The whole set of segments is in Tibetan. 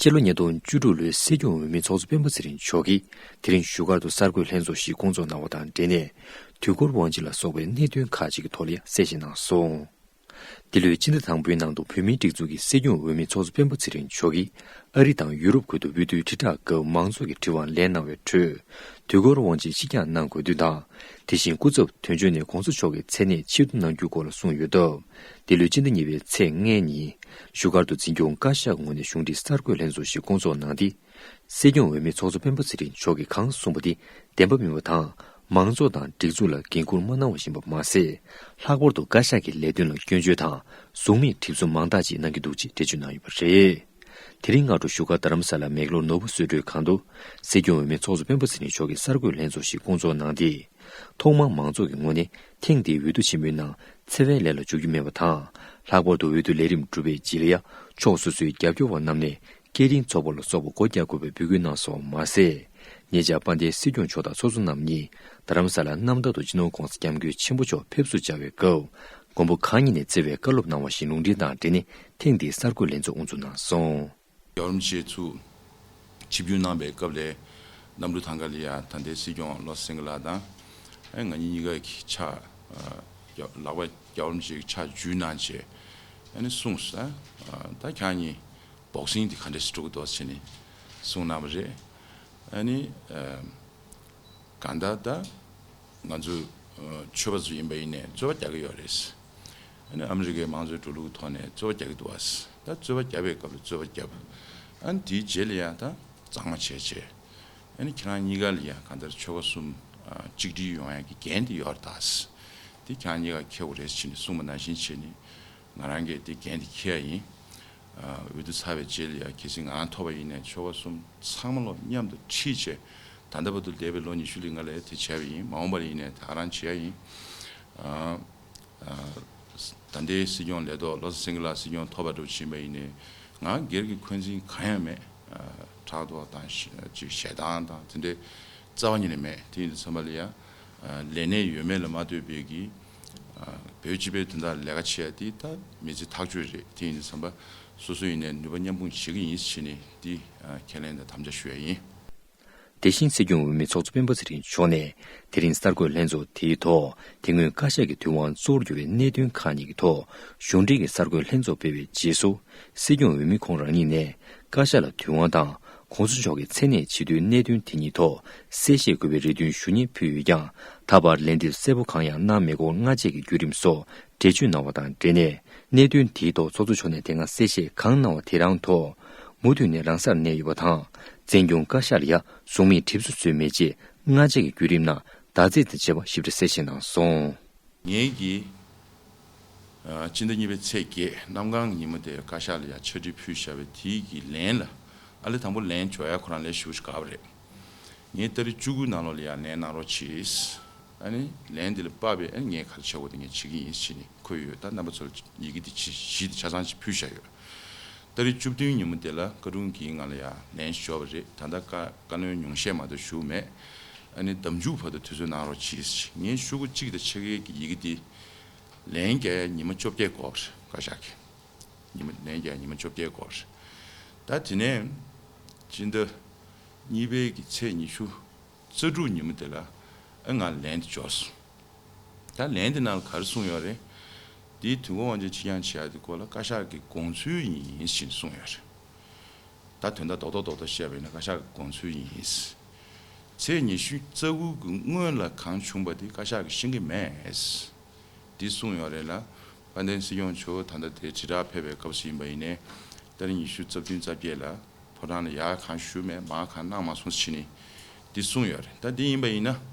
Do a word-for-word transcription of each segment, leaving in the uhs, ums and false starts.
སྤྱི་ལོ་ཉིས་སྟོང་བཅུ་དྲུག་ལོའི་སྲིད་སྐྱོང་འོས་མི་ཚོགས་གཙོ་སྤེན་པ་ཚེ་རིང་མཆོག་གིས་དེ་རིང་བཞུགས་སྒར་དུ་གསར་འགོད་ལྷན་ཚོགས་ཤིག་བསྐོང་ཚོགས་གནང་བ་དང་འབྲེལ་ནས། དུས་འཁོར་དབང་ཆེན་ལ་སོགས་པའི་གནད་དོན་ཁག་ཅིག་གི་ཐོག་ལ་གསལ་བཤད་གནང་སོང་། འདི་ལོའི་སྤྱི་ཟླ་དང་པོའི་ནང་དུ་བོད་མིའི་སྒྲིག་འཛུགས་ཀྱི་སྲིད་སྐྱོང་འོས་མི་ཚོགས་གཙོ་སྤེན་པ་ཚེ་རིང་མཆོག་གིས་ཨ་རི་དང་ཡུ་རོབ་ཁུལ་དུ་འོས་བསྡུའི་དྲིལ་བསྒྲགས་སྐབས་མང་ཚོགས་ཀྱི་དྲི་བར་ལན་གནང་བའི་ཁྲོད། དུས་འཁོར་དབང་ཆེན་ཕྱིར་འགྱངས་གནང་དགོས་དོན་དང་། དེ་བཞིན་སྐུ་ཚབ་དོན་གཅོད་ནས་གོང་ས་མཆོག་གི་མཚན་གནས་ཕྱིར་བསྡུ་གནང་རྒྱུའི་སྐོར་ལ་གསུངས་ཡོད་སྟབས། འདི་ལོའི་སྤྱི་ཟླ་གཉིས་པའི་ཚེས་ལྔའི་ཉིན། བཞུགས་སྒར་དུ་འཛིན་སྐྱོང་བཀའ་ཤག་ངོས་ནས་གཞུང་འབྲེལ་གསར་འགོད་ལྷན་ཚོགས་ཤིག་བསྐོང་ཚོགས་གནང་སྟེ། སྲིད་སྐྱོང་འོས་མི་ཚོགས་གཙོ་སྤེན་པ་ཚེ་རིང་མཆོག་གིས་གང་གསུངས་པ་དེ་བདེན་པ་མིན་པ་དང་། མང་ཚོགས་དང་སྒྲིག་འཛུགས་ལ་འགན་འཁུར་མ་གནང་བ་ཡིན་པ་མ་ཟད། ལྷག་པར་དུ་བཀའ་ཤག་གི་ལས་དོན་ལ་སྐྱོན་བརྗོད་དང་། གཟུགས་མེད་གྲིབ་གཟུགས་མང་དག་ཅིག་གནང་གི་འདུག་ཅེས་འགྲེལ་བརྗོད་གནང་ཡོད་པ་རེད། དེ་རིང་སྔ་དྲོ་བཞུགས་སྒར་རྡ་རམ་ས་ལ་མེག་ལོར་ནོར་བུ་གསོལ་མགྲོན་ཁང་དུ། སྲིད་སྐྱོང་འོས་མི་ཚོགས་གཙོ་སྤེན་པ་ཚེ་རིང་མཆོག་གིས་གསར་འགོད་ལྷན་ཚོགས་ཤིག་བསྐོང་ཚོགས་གནང་སྟེ། ཐོག་མར་མང་ཚོགས་ཀྱི་ངོས་ནས་ཐེངས་འདིའི་འོས་བསྡུ་ཆེན་མོའི་ནང་འཚེ་བའི་ལས་ལ་འཇུག་རྒྱུ་མེད་པ་དང་། ལྷག་པར་དུ་འོས་བསྡུ་ལས་རིམ་གྲུབ་པའི་རྗེས་ལ་ཡང་ཕྱོགས་སོ་སོའི་རྒྱབ་སྐྱོར་བ་རྣམས་ནས་སྐད་འཕྲིན་ཚོགས་པ་ལ་སོགས་པ་སྒོ་རྒྱག་དགོས་པའི་འབོད་སྐུལ་གནང་སོང་བ་མ་ཟད། ཉེ་ཆར་དཔལ་ལྡན་སྲིད་སྐྱོང་མཆོག་དང་ཚོགས་གཙོ་རྣམ་གཉིས་རྡ་རམ་ས་ལ་གནམ་བདག་ཏུ་སྤྱི་ནོར་༧གོང་ས་༧སྐྱབས་མགོན་ཆེན་པོ་མཆོག་ཕེབས་བསུ་བྱ་བའི་སྐབས། མགོན་པོ་གང་ཉིད་ནས་བསྩལ་བའི་བཀའ་སློབ་གནང་བ་བཞིན་ལུང་འདྲེན་དང་འབྲེལ་ནས་ཐེངས་འདིའི་གསར་འགོད་ལྷན་ཚོགས་དབུ་འཛུགས་གནང་སོང་། རྒྱལ་བ་རིན་པོ་ཆེ་ཚུར་ཆིབས་བསྒྱུར་གནང་པའི་སྐབས་ལ། གནམ་གྲུ་ཐང་ག་ལ་ཡ་ད་ལྟའི་སྲིད་སྐྱོང་བློ་བཟང་སེང་གེ་ལགས་དང་། ཨ་ང་གཉིས་གཉིས་ཀ་གི་ཕྱག་ཨ་ལག་པ་རྒྱལ་བ་རིན་པོ་ཆེ་གི་ཕྱག་འཇུས་གནང་བྱས། ཨ་ནི་གསུངས་སོང་། ཨ་ད་ཁྱེད་གཉིས་བོག་སིང་དེ་ག་འདྲས་སེ་འགྲོ་གི་འདུག་ཟེར་ནས་གསུངས་གནང་བ་རེད། ཨ་ནི་ཨ། གང་ལྟར་ད་ང་ཚོ་ཨ་ཆོས་པ་ཚོ་ཡིན་པ་ཡིན་ནའི་རྩོད་པ་རྒྱག་གི་ཡོད་རེད། ཨ་ནི་ཨ་མི་རི་ཀའི་མང་གཙོའི་འགྲོ་ལུགས་ཐོག་ནས་རྩོད་པ་རྒྱག་གི་འདུག་བ། ད་རྩོད་པ་རྒྱབ་པའི་སྐབས་ལ་རྩོད་པ་རྒྱབ། ཨ་ནི་དེའི་རྗེས་ལ་ཡང་ད་གཙང་མ་བྱས་བྱས། ཨ་ནི་ཁྱེད་རང་གཉིས་ཀ་ལ་ཡང་གང་ལྟར་ཆོལ་ཁ་གསུམ་ཨ་གཅིག་སྒྲིལ་ཡོང་ཡག་གི་འགན་དེ་ཡོད་རེད་ད། དེ་ཁྱེད་རང་གཉིས་ཀ་འཁྱེར་དགོས་རེད་ཟེར་ནས་གསུངས་པ་ནང་བཞིན་བྱས་ནས་ང་རང་གིས་དེ་འགན་དེ་འཁྱེར་ཡ་ཡིན། ཨ་འོས་བསྡུ་ཚར་བའི་རྗེས་ལ་ཡང་གལ་སྲིད་ང་ཐོབ་པ་ཡིན་ནའི་ཆོལ་ཁ་གསུམ་ཚང་མ་ལོ་མཉམ་དུ་ཁྲིད་བྱས། ད་ལྟ་བར་དུ་འདས་པའི་ལོ་ཉི་ཤུ་ལ་ང་ལས་དེ་བྱས་པ་ཡིན། མ་འོངས་པར་ཡིན་ནའི་ད་ག་རང་བྱེད་ཡ་ཡིན། ཨ་ཨ་ད་ལྟའི་སྲིད་སྐྱོང་ལས་ཐོག་བློ་བཟང་སེང་གེ་ལགས་སྲིད་སྐྱོང་ཐོབ་པ་འདྲ་བོ་ཕྱིན་པ་ཡིན་ནའི་ང་སྒེར་གྱི་འཁོན་འཛིན་གང་ཡང་མེད། ཨ་ཕྲག་དོག་དང་ཞེ་ཅིག་ཞེ་སྡང་དང་དེ་འདྲའི་རྩ་བ་ཉིད་ནས་མེད། དེ་ཡིན་དུས་ཙམ་པ་ལ་ཡ། ལས་གནས་ཡོད་མེད་ལ་མ་ལྟོས་པའི་གི། བོད་སྤྱི་པའི་དོན་དག་ལས་ཀ་བྱེད་ཡ་དེ་ད་མི་ཚེ་ཐག་ཆོད་རེད། དེ་ཡིན་དུས་ཙམ་པ་སོ་སོ་ཡིན་ནའི་ནུས་པ་མཉམ་སྤུངས་བྱེད་ཀྱི་ཡིན་ཟེར་ནས་འདི་ཁས་ལེན་དང་དམ་བཅའ་ཞུ་ཡ་ཡིན། དེ་བཞིན་སྲིད་སྐྱོང་འོས་མི་ཚོགས་གཙོ་སྤེན་པ་ཚེ་རིང་མཆོག་ནས་དེ་རིང་གསར་འགོད་ལྷན་ཚོགས་དེའི་ཐོག་དེ་སྔོན་བཀའ་ཤག་གི་དུས་དབང་གཙོ་བོར་གྱུར་བའི་གནད་དོན་ཁག་གཉིས་ཀྱི་ཐོག་གཞུང་འབྲེལ་གྱི་གསར་འགོད་ལྷན་ཚོགས་སྤེལ་བའི་རྗེས་སུ། སྲིད་སྐྱོང་འོས་མི་ཁོང་རང་ཉིད་ནས་བཀའ་ཤག་ལ་དུས་དབང་དང་། གོང་ས་མཆོག་གི་མཚན་གནས་ཕྱིར་བསྡུའི་གནད་དོན་དེ་གཉིས་ཐོག་གསལ་བཤད་དགོས་པའི་རེ་འདུན་ཞུ་སྙན་ཕུལ་ཡོད་ཀྱང་། ད་བར་ལན་འདེབས་གསལ་པོ་གང་ཡང་གནང་མེད་སྐོར་སྔ་རྗེས་ཀྱི་བརྒྱུད་རིམ་སོགས་འགྲེལ་བརྗོད་གནང་བ་དང་འབྲེལ་ནས། གནད་དོན་དེའི་ཐོག་ཚོགས་གཙོ་མཆོག་ནས་དེ་སྔ་གསལ་བཤད་གང་གནང་བ་དེ་རང་ཐོག་མུ་མཐུད་ནས་རང་སར་གནས་ཡོད་པ་དང་། འཛིན་སྐྱོང་བཀའ་ཤག་ལ་ཡང་གཟུགས་མེད་གྲིབ་གཟུགས་བཟོས་མེད་ཅེས་སྔ་རྗེས་ཀྱི་བརྒྱུད་རིམ་ནང་བརྡ་རྩིས་དང་བཅས་པ་ཞིབ་ཕྲ་གསལ་བཤད་གནང་སོང་། ངེད་ཀྱིས་ཨ་སྤྱི་ཟླ་གཉིས་པའི་ཚེས་བརྒྱད་གནམ་གང་གི་ཉིན་མོ་དེར་བཀའ་ཤག་ལ་ཡང་ཕྱག་བྲིས་ཕུལ་བཞག་པའི་དེའི་གི་ལན་ལ། ཨ་ལས་དང་པོ་ལན་འབྱོར་ཡ་ཁོ་རང་ལས་ཞེ་པོ་ཞིག་དགའ་བ་རེད། ངས་ཏ་རིག་བཅུ་དགུ་ནང་ལོགས་ལ་ཡང་ལན་གནང་རོགས་གྱིས། ཨ་ནི་ལན་འདི་ལ་དཔག་པའི་ཨ་ནི་ངས་ག་རེ་བྱ་དགོས་དེ་ངས་བྱེད་ཀྱི་ཡིན་ཟེར་ནས་འཁོད་ཡོད། ད་རྣམ་པ་ཚོ་ལ་ཡི་གེ་འདི་ཆ་གཞི་འདི་ཆ་ཚང་ཅིག་ཕུལ་བཞག་ཡོད། ཏ་རིག་བཅུ་བདུན་ཉིན་མོ་དེ་ལ་བཀའ་དྲུང་གིས་ང་ལ་ཡང་ལན་ཞིག་འབྱོར་བ་རེད། ད་ལྟ་བཀའ་བཀའ་བློན་ཉུང་ཤས་མ་གཏོགས་ཞུ་མེད། ཨ་ནི་ཟླ་མཇུག་བར་དུ་དུས་ཚོད་གནང་རོགས་གྱིས། ངས་ཤོག་གུ་གཅིག་དང་ཕྱེད་ཀའི་གི་ཡི་གེ་འདི་ལན་རྒྱག་ཡ་ཉི་མ་བཅོ་བརྒྱད་འགོར་བ་རེད། བཀའ་ཤག་གིས་ཉི་མ་ལན་རྒྱག་ཡ་ཉི་མ་བཅོ་བརྒྱད་འགོར་བ་རེད། ད་དེ་ནས་སྤྱི་ཟླ་གཉིས་པའི་གི་ཚེས་ཉི་ཤུ་རྩ་དྲུག་ཉིན་མོ་དེ་ལ་ཨ་ང་ལན་དེ་འབྱོར་སོང་། ད་ལན་དེ་ནང་ལ་ག་རེ་གསུངས་ཡོད་རེད། དེའི་དུས་འཁོར་དབང་ཆེན་ཕྱིར་འགྱངས་བྱེད་ཡ་དེ་སྐོར་ལ་བཀའ་ཤག་གི་དགོངས་ཚུལ་ཡིན་ཞེས་གསུངས་ཡོད་རེད། ད་དོན་དག་རྡོག་རྡོག་རྡོག་རྡོག་བཤད་པ་ཡིན་ན་བཀའ་ཤག་གི་དགོངས་ཚུལ་ཡིན། ཚེས་ཉི་ཤུ་རྩ་དགུ་གི་སྔོན་ལ་གང་བྱུང་བ་དེ་བཀའ་ཤག་གིས་ཤེས་ཀྱི་མེད། འདི་གསུངས་ཡོད་རེད་ལ། དཔལ་ལྡན་སྲིད་སྐྱོང་མཆོག་ད་ལྟ་དེ་དྲིལ་བསྒྲགས་ཕེབས་པའི་སྐབས་སུ་ཡིན་པ་ཡིན་ནའི། ཏ་རིག་ཉི་ཤུ་རྩ་བདུན་རྩ་བརྒྱད་ལ་ཕོ་བྲང་ལ་ཡར་གང་ཞུ་མེད་མར་གང་གནང་མ་སོང་ཟེར་ནས་འདི་གསུངས་ཡོད་རེད། ད་འདི་ཡིན་པ་ཡིན་ན།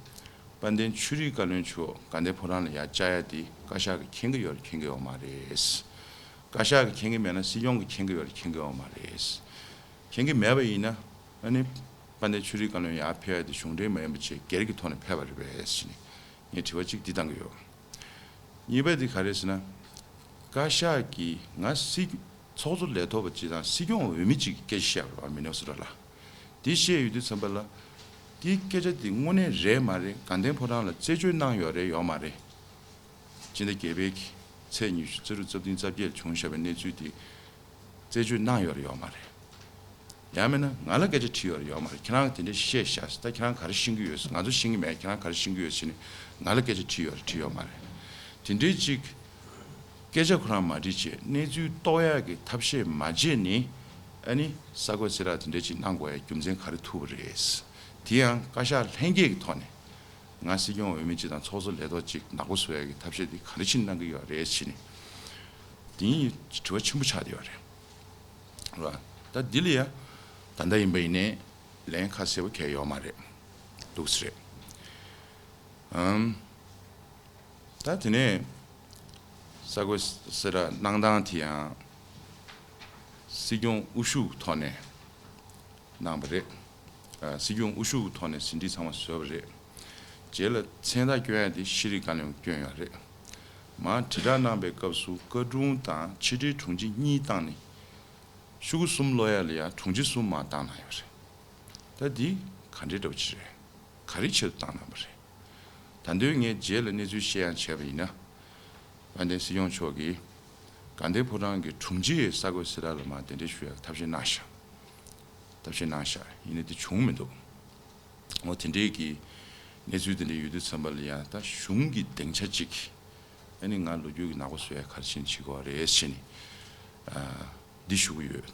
དཔལ་ལྡན་ཆོས་རིག་བཀའ་བློན་མཆོག་དགའ་ལྡན་ཕོ་བྲང་ལ་ཡར་བཅར་ཡ་དེ་བཀའ་ཤག་གིས་མཁྱེན་གྱི་ཡོད་རེད་མཁྱེན་གྱི་ཡོད་མ་རེད། བཀའ་ཤག་གིས་མཁྱེན་གྱི་མེད་ན་སྲིད་སྐྱོང་གིས་མཁྱེན་གྱི་ཡོད་རེད་མཁྱེན་གྱི་ཡོད་མ་རེད། མཁྱེན་གྱི་མེད་པ་ཡིན་ན་ཨ་ནི་དཔལ་ལྡན་ཆོས་རིག་བཀའ་བློན་ཡར་ཕེབས་ཡ་དེ་གཞུང་འབྲེལ་མ་ཡིན་པ་བྱས་སྒེར་གྱི་ཐོག་ནས་ཕེབས་པ་རེད་པས་ཟེར་ནས་ངས་དྲི་བ་གཅིག་འདི་བཏང་གི་ཡོད། གཉིས་པ་འདི་ག་རེ་ཟེར་ན། བཀའ་ཤག་གིས་ང་སྲིད་ཚོགས་གཙོ་ལས་ཐོག་པ་གཅིག་དང་སྲིད་སྐྱོང་འོས་མི་གཅིག་གི་སྐད་ཆ་བཤད་པ་རེད་པ་མི་ནི་སོ་ཊ་ལ། འདི་བཤད་ཡོད་དུས་ཙམ་པ་ལ། འདིའི་སྐད་ཆ་འདི་དངོས་གནས་རེད་མ་རེད་དགའ་ལྡན་ཕོ་བྲང་ལ་རྩད་གཅོད་གནང་ཡོད་རེད་ཡོད་མ་རེད། སྤྱི་ཟླ་བརྒྱད་པའི་གི་ཚེས་ཉི་ཤུ་རྩ་དྲུག་རྩ་བདུན་རྩ་བརྒྱད་ལ་བྱུང་བཞག་པའི་གནས་ཚུལ་འདི་རྩད་གཅོད་གནང་ཡོད་རེད་ཡོད་མ་རེད། ཡང་མིན་ན་ང་ལ་སྐད་ཆ་དྲིས་ཡོད་རེད་ཡོད་མ་རེད། ཁྱེད་རང་གིས་དེ་འདྲས་བཤད་ཤག་ཟེར། ད་ཁྱེད་རང་ག་རེ་ཤེས་ཀྱི་ཡོད་ཟེར། ང་ཚོ་ཤེས་ཀྱི་མེད། ཁྱེད་རང་ག་རེ་ཤེས་ཀྱི་ཡོད་ཟེར་ནས་ང་ལ་སྐད་ཆ་དྲིས་ཡོད་རེད་དྲིས་ཡོད་མ་རེད། དེ་འདྲས་ཅིག་སྐད་ཆ་ཁོ་རང་མ་དྲིས་བྱས་གནས་ཚུལ་རྟོགས་ཡག་གི་ཐབས་ཤེས་མ་བྱས་ནས། ཨ་ནི་གསར་འགོད་གསལ་བསྒྲགས་དེ་འདྲས་ཅིག་གནང་དགོས་ཡག་རྒྱུ་མཚན་ག་རེ་ཐུག་པ་རེད། དེ་ཡང་བཀའ་ཤག་ལྷན་རྒྱས་ཀྱི་ཐོག་ནས་ང་སྲིད་སྐྱོང་འོས་མི་གཅིག་དང་ཚོགས་གཙོ་ལས་ཐོག་གཅིག་ནག་པོ་བཟོ་ཡག་གི་ཐབས་ཤེས་དེ་ག་རེ་བྱས་ནས་གནང་གི་ཡོད་རེད་ཟེར་ནས། དེ་ཡིན་དྲི་བ་ཆེན་པོ་ཆགས་བསྡད་ཡོད་རེད། རེད་བ། ད་འདི་ལ་ཡ་ད་ལྟ་ཡིན་པ་ཡིན་ནའི་ལན་ཁ་གསལ་པོ་གང་ཡང་ཡོད་མ་རེད། འདུག་སེ་རེད། ཨམ། ད་དེ་ནས་གསར་འགོད་གསལ་བསྒྲགས་གནང་སྟངས་དེ་ཡང་སྲིད་སྐྱོང་དབུ་བཞུགས་ཐོག་ནས་གནང་བ་རེད། ཨ། སྲིད་སྐྱོང་དབུ་བཞུགས་ཐོག་ནས་ཟིན་བྲིས་ཚང་མ་བཟོས་པ་རེད། རྗེས་ལ་མཚན་རྟགས་བསྐྱོན་ཡ་དེ་ཤེས་རིག་བཀའ་བློན་བསྐྱོན་ཡོད་རེད། མར་དྲིལ་བསྒྲགས་གནང་པའི་སྐབས་སུ་བཀའ་དྲུང་དང་ཕྱི་དྲིལ་དྲུང་ཆེ་གཉིས་བཏང་ནས། ཤོག་གུ་གསུམ་ཀློག་ཡ་ལ་ཡང་དྲུང་ཆེ་གསུམ་མར་བཏང་གནང་ཡོད་རེད། ད་འདི་ག་འདྲའི་འདྲ་པོ་ཅིག་རེད། ག་རེ་ཆེད་དུ་བཏང་གནང་པ་རེད། ད་དུང་ངས་རྗེས་ལ་གནས་ཚུལ་བཤད་ཡང་བྱས་པ་ཡིན་ན། དཔལ་ལྡན་སྲིད་སྐྱོང་མཆོག་གིས་དགའ་ལྡན་ཕོ་བྲང་གི་དྲུང་ཆེའི་གསར་འགོད་གསལ་བསྒྲགས་ལ་མར་གདན་འདྲེན་ཞུ་ཡག་ཐབས་ཤེས་གནང་ཤག་ཐབས་ཤེས་གནང་ཤག་ཡིན་ནའི་དེ་བྱུང་མི་འདུག་འོ་དེ་འདྲའི་གི་གནས་ཚུལ་དེ་འདྲ་ཡོད་དུས་ཙམ་པ་ལ་ཡང་ད་གཞུང་གི་སྡིངས་ཆ་གཅིག་ཨ་ནི་ང་ལོ་རྒྱུས་ཀྱི་ནག་པོ་བཟོ་ཡ་ག་རེ་བྱས་ནས་བྱེད་དགོས་རེད་ཟེར་ནས་ཨ། འདི་ཞུ་གི་ཡོད།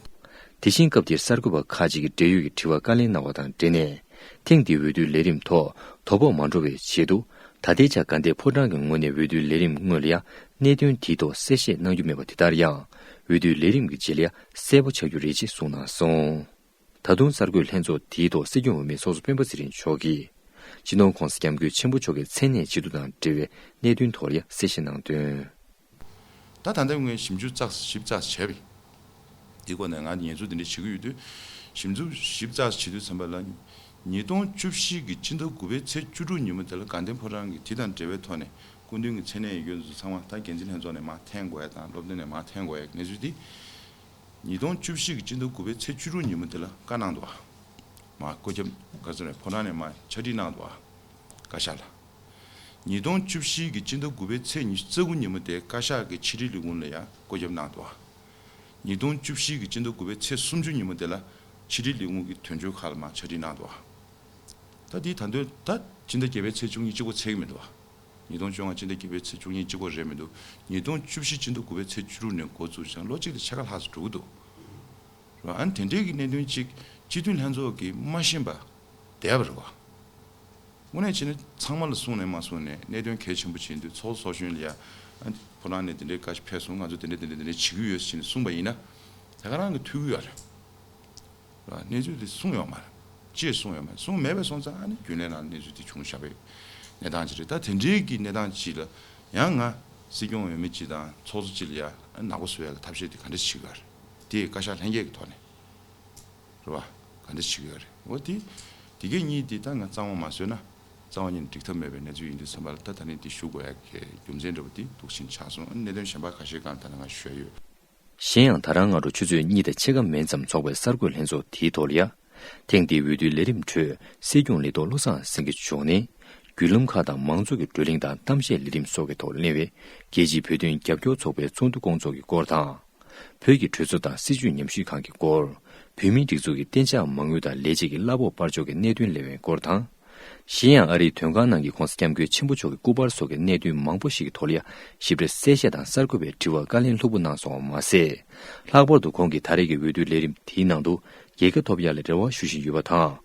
དེ་བཞིན་སྐབས་དེར་གསར་འགོད་པ་ཁག་ཅིག་གིས་འབྲེལ་ཡོད་ཀྱི་དྲི་བར་བཀའ་ལན་གནང་བ་དང་འབྲེལ་ནས། ཐེངས་འདིའི་འོས་བསྡུའི་ལས་རིམ་ཐོག་དོ་ཕོག་མ་འགྲོ་བའི་ཆེད་དུ། ད་ལྟའི་ཆར་དགའ་ལྡན་ཕོ་བྲང་གི་ངོས་ནས་འོས་བསྡུའི་ལས་རིམ་སྔོན་ལ་ཡང་གནད་དོན་དེའི་ཐོག་གསལ་བཤད་གནང་རྒྱུ་མེད་པ་དེ་ལྟར་ཡང་། འོས་བསྡུའི་ལས་རིམ་གྱི་རྗེས་ལ་ཡང་གསལ་པོ་ཆགས་རྒྱུ་རེད་ཅེས་གསུངས་གནང་སོང་། ད་དུང་གསར་འགོད་ལྷན་ཚོགས་དེའི་ཐོག་སྲིད་སྐྱོང་འོས་མི་ཚོགས་གཙོ་སྤེན་པ་ཚེ་རིང་མཆོག་གིས། སྤྱི་ནོར་༸གོང་ས་༸སྐྱབས་མགོན་ཆེན་པོ་མཆོག་གི་མཚན་གནས་བྱེད་དུ་དང་འབྲེལ་བའི་གནད་དོན་ཐོག་ལ་ཡང་གསལ་བཤད་གནང་དོན། ད་ད་ལྟ་ངས་ཞིབ་འཇུག་ཙག་ཞིབ་ཙག་བྱས་པ་ཡིན། འདི་སྐོར་ནས་ང་ཉེས་འཛུགས་འདི་འདྲ་བྱེད་ཀྱི་ཡོད་དུས། ཞིབ་འཇུག་ཞིབ་ཙག་བྱེད་དུས་ཙམ་པ་ལ། ཉིས་སྟོང་བཅུ་བཞི་གི་སྤྱི་ཟླ་དགུ་པའི་ཚེས་བཅུ་དྲུག་ཉིན་མོ་དེ་ལ་དགའ་ལྡན་ཕོ་བྲང་གི་དེ་དང་འབྲེལ་བའི་ཐོག་ནས་སྐུ་མདུན་གྱི་མཚན་གནས་ཡོད་རྒྱུ་ཚོ་ཚང་མ་ད་འགན་འཛིན་ལྷན་ཚོགས་ནས་མར་འཐེན་དགོས་ཡ་དང་སློབ་སྟོན་ནས་མར་འཐེན་དགོས་ཡ་གནས་ཚུལ་དེ། ཉིས་སྟོང་བཅུ་བཞི་གི་སྤྱི་ཟླ་དགུ་པའི་ཚེས་བཅུ་དྲུག་ཉིན་མོ་དེ་ལ་བཀའ་གནང་འདུག་བ། མར་བཀའ་ཁྱབ་ག་ཚོད་རེད། ཕོ་བྲང་ནས་མར་ཕྱག་བྲིས་གནང་འདུག་བ། བཀའ་ཤག་ལ། ཉིས་སྟོང་བཅུ་བཞི་གི་སྤྱི་ཟླ་དགུ་པའི་ཚེས་ཉི་ཤུ་རྩ་དགུ་ཉིན་མོ་དེ་བཀའ་ཤག་གི་ཕྱི་དྲིལ་ལས་ཁུངས་ལ་ཡང་བཀོད་ཁྱབ་གནང་འདུག་བ། ཉིས་སྟོང་བཅུ་བཞི་གི་སྤྱི་ཟླ་དགུ་པའི་ཚེས་སུམ་ཅུ་ཉིན་མོ་དེ་ལ་ཕྱི་དྲིལ་ལས་ཁུངས་ཀྱི་དོན་གཅོད་ཁག་ལ་མར་ཕྱག་བྲིས་གནང་འདུག་བ། ད་དེའི་ད་དོན་ད་སྤྱི་ཟླ་བརྒྱད་པའི་ཚེས་བཅུ་གཉིས་གཅིག་པོ་ཚད་ཀྱི་མི་འདུག་བ། ཉིས་སྟོང་བཅོ་ལྔ་སྤྱི་ཟླ་བརྒྱད་པའི་ཚེས་བཅུ་གཉིས་གཅིག་པོ་རེད་མི་འདུག་ཉིས་སྟོང་བཅུ་བཞི་སྤྱི་ཟླ་དགུ་པའི་ཚེས་བཅུ་དྲུག་ནས་འགོ་བཙུགས་ཤིང་ལོ་གཅིག་དང་ཕྱེད་ཀ་ལྷག་ཙམ་འགྲོ་གི་འདུག་རེད་བ། ཨ་ནི་དེ་འདྲའི་གི་གནད་དོན་གཅིག་སྤྱི་འཐུས་ལྷན་ཚོགས་ཀྱིས་མ་ཤེས་པ་བསྡད་པ་རེད་བ། དངོས་གནས་བྱས་ན་ཚང་མ་ལ་གསུངས་ནས་མ་གསུངས་ནས་གནད་དོན་གལ་ཆེན་པོ་ཅིག་ཡིན་དུས་ཚོགས་གཙོ་ཚོགས་གཞོན་ལ་ཡ། ཨ་ནི་ཕོ་བྲང་ནས་དེ་འདྲའི་བཀའ་ཕེབས་སོང་། ང་ཚོ་དེ་འདྲ་དེ་འདྲ་དེ་འདྲ་བྱེད་ཀྱི་ཡོད་ཟེར་ནས་གསུངས་པ་ཡིན་ན། ད་ག་རང་གི་ཐུག་གི་ཡོད་རེད། རེད་བ། གནས་ཚུལ་དེ་གསུངས་ཡོད་མ་རེད། ཅེས་གསུངས་ཡོད་མ་རེད། གསུངས་མེད་པའི་སོང་ཙང་ཨ་ནི་རྒྱུན་ལས་ནང་གནས་ཚུལ་དེ་བྱུང་བཞག་པའི་གནས་སྟངས་ཅིག་རེད། ད་དེ་འདྲའི་གི་གནས་སྟངས་ཅིག་ལ་ཡང་ང་སྲིད་སྐྱོང་འོས་མི་གཅིག་དང་ཚོགས་གཙོ་གཅིག་ལ་ཡང་ནག་པོ་བཟོ་ཡག་གི་ཐབས་ཤེས་དེ་ག་འདྲ་བྱེད་ཀྱི་ཡོད་རེད། དེ་བཀའ་ཤག་ལྷན་རྒྱས་ཀྱི་ཐོག་ནས་རེད་བ། ག་འདྲ་བྱེད་ཀྱི་ཡོད་རེད། འོ་དེ་དེ་གས་གཉིས་དེ་ད་ང་གཙང་མ་མ་བཟོས་ན་གཙང་མ་གཉིས་འགྲིག་ཐབས་མེད་པའི་གནས་ཚུལ་ཡིན་དུས་ཙམ་པ་ལ་ད་ད་ནི་དེ་ཞུ་དགོས་ཡག་གི་རྒྱུ་མཚན་འདྲ་པོ་དེ་འདུག་བཞིན་ཆགས་སོང་། ཨ་ནི་གནད་དོན་གཞན་པ་ཁ་ཤས་སྒང་ད་ལྟ་ང་ཞུ་ཡ་ཡོད། གཞན་ཡང་ད་རང་སྔ་དྲོ་ཆུ་ཚོད་གཉིས་དང་ཕྱེད་ཀ་མན་ཙམ་འཚོགས་པའི་གསར་འགོད་ལྷན་ཚོགས་དེའི་ཐོག་ལ་ཡ། ཐེངས་འདིའི་འོས་བསྡུའི་ལས་རིམ་ཁྲོད་སྲིད་སྐྱོང་ལས་ཐོག་བློ་བཟང་སེང་གེ་མཆོག་ནས། བརྒྱུད་ལམ་ཁག་དང་མང་ཚོགས་ཀྱི་བགྲོ་གླེང་དང་གཏམ་བཤད་ལས་རིམ་སོགས་ཀྱི་ཐོག་གླེང་བའི་རྒྱལ་སྤྱིའི་བོད་དོན་རྒྱབ་སྐྱོར་ཚོགས་པའི་ཚོགས་འདུ་སྐོང་ཚོགས་ཀྱི་སྐོར་དང་། བོད་ཀྱི་གྲོས་ཚོགས་དང་སྲིད་བྱུས་ཉམས་ཞིབ་ཁང་གི་སྐོར། བོད་མིའི་སྒྲིག་འཛུགས་ཀྱི་གཏན་འཇགས་མ་དངུལ་དང་ལས་བྱེད་ཀྱི་གླ་ཕོགས་སྤར་ཕྱོགས་ཀྱི་གནད་དོན་གླེང་བའི་སྐོར་དང་། གཞན་ཡང་ཨ་རིའི་དོན་ཁང་ནང་གི་༸གོང་ས་༸སྐྱབས་མགོན་ཆེན་པོ་མཆོག་གི་སྐུ་པར་སོགས་ཀྱི་གནད་དོན་མང་པོ་ཞིག་གི་ཐོག་ལ་ཡང་ཞིབ་ཕྲ་གསལ་བཤད་དང་གསར་འགོད་པའི་དྲི་བར་བཀའ་ལན་ལྷུག་པོ་གནང་སོང་བ་མ་ཟད། ལྷག་པར་དུ་ཁོང་གིས་ད་རེས་ཀྱི་འོས་བསྡུའི་ལས་རིམ་དེའི་ནང་དུ་རྒྱལ་ཁ་ཐོབ་ཡག་ལ་རེ་བ་ཞུ་བཞིན་ཡོད་པ་དང་།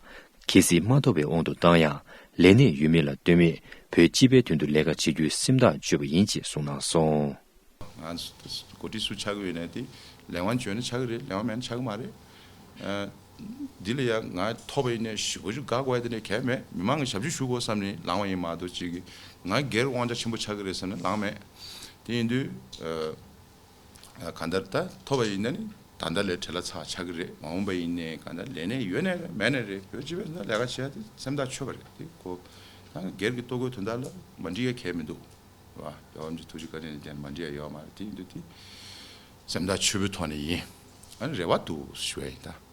གལ་སྲིད་མ་ཐོབ་པའི་དབང་དུ་བཏང་ཡང་ལས་གནས་ཡོད་མེད་ལ་ལྟོས་མེད་བོད་སྤྱི་པའི་དོན་དུ་ལས་ཀ་བྱེད་རྒྱུའི་སེམས་ཐག་གཅོད་པ་ཡིན་ཅེས་གསུངས་གནང་སོང་། ང་འགོ་ཁྲིད་སུ་ཆགས་ཀྱི་ཡོད་ན་དེ་ལས་དབང་བྱོན་ན་ཆགས་ཀྱི་རེད། ལས་དབང་མེད་ན་ཆགས་ཀྱི་མ་རེད། ཨ། འདི་ལ་ཡང་ང་ཐོབ་པ་ཡིན་ནའི་ཞི་གོ་ཞུ་དགའ་དགོས་ཡ་དེ་འདྲ་གང་ཡང་མེད། མི་མང་གི་ཞབས་ཕྱི་ཞུ་དགོས་བསམ་ནས་ལངས་པ་ཡིན་མ་གཏོགས་ཅིག་གི་ང་སྒེར་དབང་ཆ་ཆེན་པོ་ཆགས་ཀྱི་རེད་བསམ་ནས་ལངས་མེད། དེ་ཡིན་དུས་ཨ། གང་ལྟར་ད་ཐོབ་པ་ཡིན་ན་ནི་ད་ལྟ་ལས་བྲེལ་བ་ཚ་ཆགས་ཀྱི་རེད། མ་འོངས་པ་ཡིན་ནའི་གང་ལྟར་ལས་གནས་ཡོད་ནའི་རེད་མེད་ནའི་རེད། བོད་སྤྱི་པའི་ལས་ཀ་བྱེད་ཡ་དེ་སེམས་ཐག་ཆོད་པ་རེད། དེ་གོ་ད་སྒེར་གྱི་ལྟོ་གོས་དོན་དག་ལ་མ་འགྲིག་ཡ་གང་ཡང་མི་འདུག་ར། རྒྱལ་བ་རིན་པོ་ཆེ་ཐུགས་རྗེ་བཀའ་དྲིན་ལ་བརྟེན་མ་འགྲིག་ཡ་ཡོད་མ་རེད། དེ་ཡིན་དུས་དེ་སེམས་ཐག་ཆོད་པོའི་ཐོག་ནས་ཡིན། ཨ་ནི་རེ་བ་འདུག་ཞུ་ཡ་ཡིན་ད།